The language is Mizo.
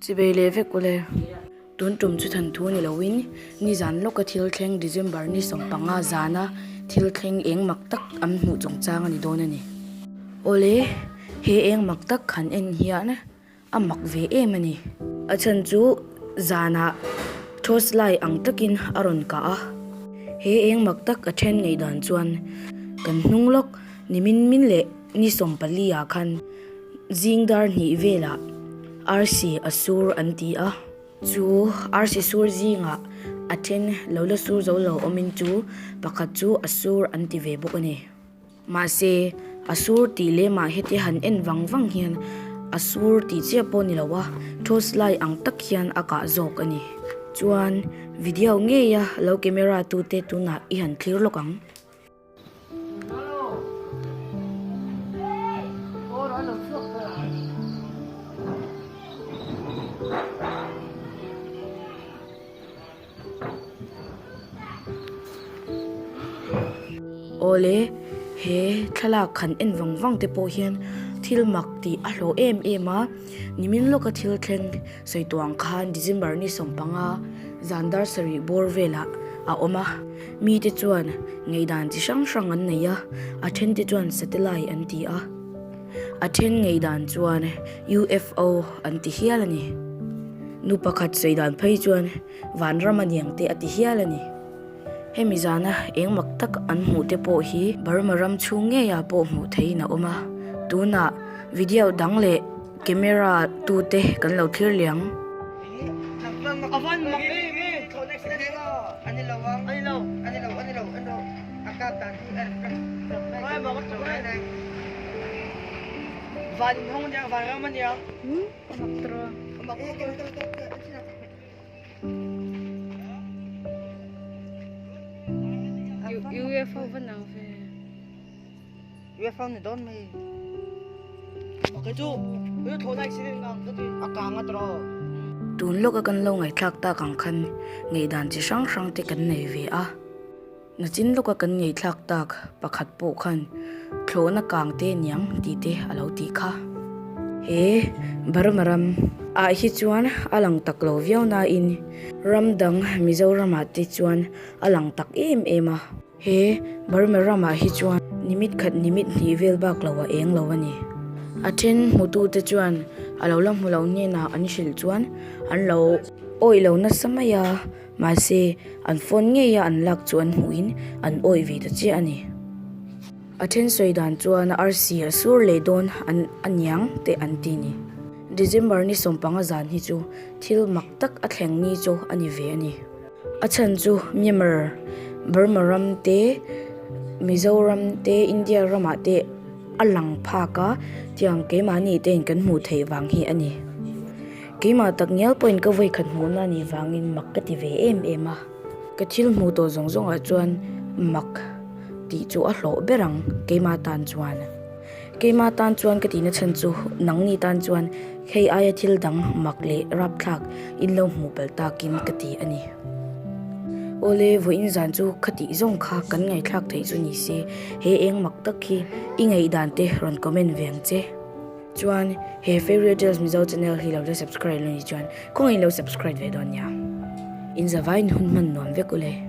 Chibei leh vek ule. Tun tum chu thanthu ni loin nizan lawka thil thleng December ni 15 zana thil thleng eng mak tak an hmuh chungchang a ni dawn a ni. Awle, he eng mak tak han en hian a mak ve em a ni. A chhan chu zanah torch light ang takin a rawn kah a. He eng mak tak a then ngaihdan chuan kan hnung lawk ni min min leh ni 14 ah khan zing dar hnih velah arsi a sur an ti a. Chu arsi sur zingah a then lo la sur zo lo awmin chu pakhat chu a sur an ti ve bawk a ni. Mahse, a sur tih lemah hetia han en vang vang hian a sur tih chiah pawh ni lo a, torch light ang tak hian a kah zawk a ni. Chuan, video ngeia lo camera tute tunah i han thlir lawk ang. Awle, he thlalak han en vang vang te pawh hian thil mak tih a hlawh em em a, nimin lawka thil thleng sawi tawh ang khan December ni 15 zan dar sarih bawr velah a awm a, mite chuan ngaihdan chi hrang hrang an nei a, a then te chuan satellite an ti a, a then ngaihdan chuan UFO an ti hial a ni. Nu pakhat sawi dan phei chuan Vanram a niang te a ti hial a ni. Hemi zana eng mak tak an hmuh te pawh hi Burma ram chhung ngeiah pawh hmuh theihin a awm a. Tunah video dang leh camera tute kan lo thlir liang. UFO van ang ve. UFO ni dawn mai. Cái chu, cái thổ này xin ngang cái gì? A kang a tro. Tun lawka kan lo ngaihthlak tak ang khan ngaihdan chi hrang hrang te kan nei ve a. Nachin lawka kan ngaihthlak tak pakhat pawh khan thlawhna kang te niang tih te a lo tih kha. He Burma ram ah hi chuan a lang tak lo viau nain ram dang Mizoram ah te chuan a lang tak em em a. He Burma ram ah hi chuan nimit khat nimit hnih vel bak lo a eng lo a ni. A then hmutu te chuan a lo la hmu lo hnenah an hrilh chuan an lo awih lo nasa mai a. Mahse, an phone ngeia an lak chu an hmuhin an awih ve ta chiah a ni. A then sawi dan chuan arsi a sur leh dawn an a niang te an ti ni. December ni 15 zan hi chu thil mak tak a thleng ni chu a ni ve a ni. A chhan chu Myanmar, Burma ram te, Mizoram te, India ramah te a lang phak a, tiang keimahni tein kan hmuh theih vang hi a ni. Keimah tak ngial pawhin ka vawi khat hmuhna a nih vangin mak ka ti ve em em a. Ka thil hmuh tawh zawng zawngah chuan mak tih chu a hlawh ber ang keimah tan chuan. Keimah tan chuan ka tihna chhan chu nangni tan chuan hei aia thil dang mak leh rapthlak in lo hmuh palh takin ka ti a ni. Awle, vawiin zan chu khatih zawng kha kan ngaihthlak theih chu ni se, he eng mak tak hi i ngaihdan te rawn comment ve ang che. Chuan he Fairy Tales Mizo channel hi lo la subscribe lo ni chuan khawngaih in lo subscribe ve dawn nia. In zavaiin hun hman nuam vek ule.